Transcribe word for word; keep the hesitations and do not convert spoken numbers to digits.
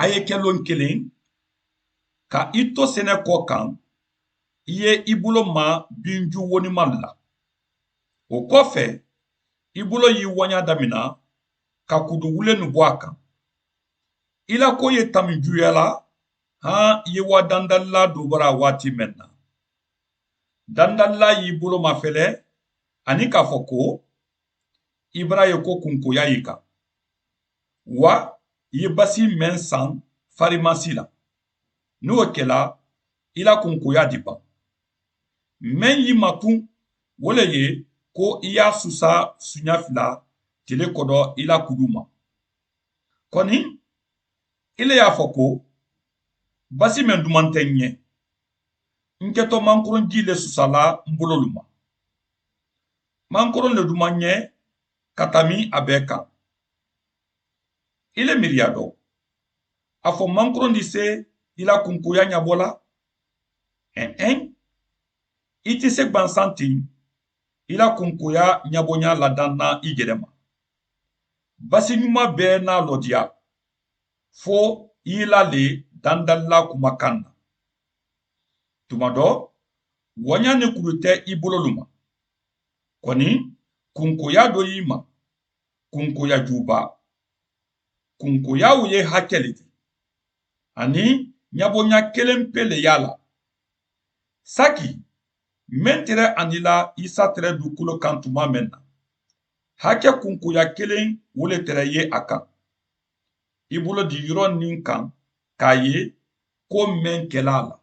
A ye ke loŋ keleŋ ka i to sene ko kaŋ, i ye i bolo ma binju wonimalu la. Wo kofe, i bolo ye i wañaa damina ka kudu wulenu bo a kaŋ. I la ko ye tami juya la, haa i ye waa dandalilaa doobara waati meŋ na. Dandalilaa ye i bolo mafele aniŋ ka a fo ko, ibara ye ko kunkoyaa ye i kaŋ. Wa i ye basi meŋ saŋ farimasi la, niŋ wo ke la, i la kunkoyaa di baŋ. Meŋ ye i matuŋ, wo le ye ko i ye a susa suña fila tile kodo i la kudu ma. Koni i le ye a fo ko, basi meŋ dumanteŋ ŋ ye, n ke to mankoroŋ jii le susa la n bololu ma. Mankoroŋ le dumaŋ ŋ ye ka tami a bee kaŋ. I le miiriya do, a fo mankorondi se i la kunkoyaa ñabo la? Eŋ-eŋ. I ti se gbansantiŋ i la kunkoyaa ñaboñaa ladanna i gede ma. Basi ñuma bee naa lodiya fo i la le dandalilaa kuma kaŋ na. Tuma do, wañaa ne kulu te i bololu ma. Koni kunkoyaa do ye i ma, kunkoyaa juubaa. Kunkoyaa wo ye hake le ti, aniŋ ñaboñaa keleŋ pe le ye a la. Saki meŋ tere a ni la isa tere du kulo kaŋ tuma meŋ na, hake kunkoyaa keleŋ wo le tere ye a kaŋ. I bolo di yoroŋ niŋ kaŋ ka a ye ko meŋ ke la a la.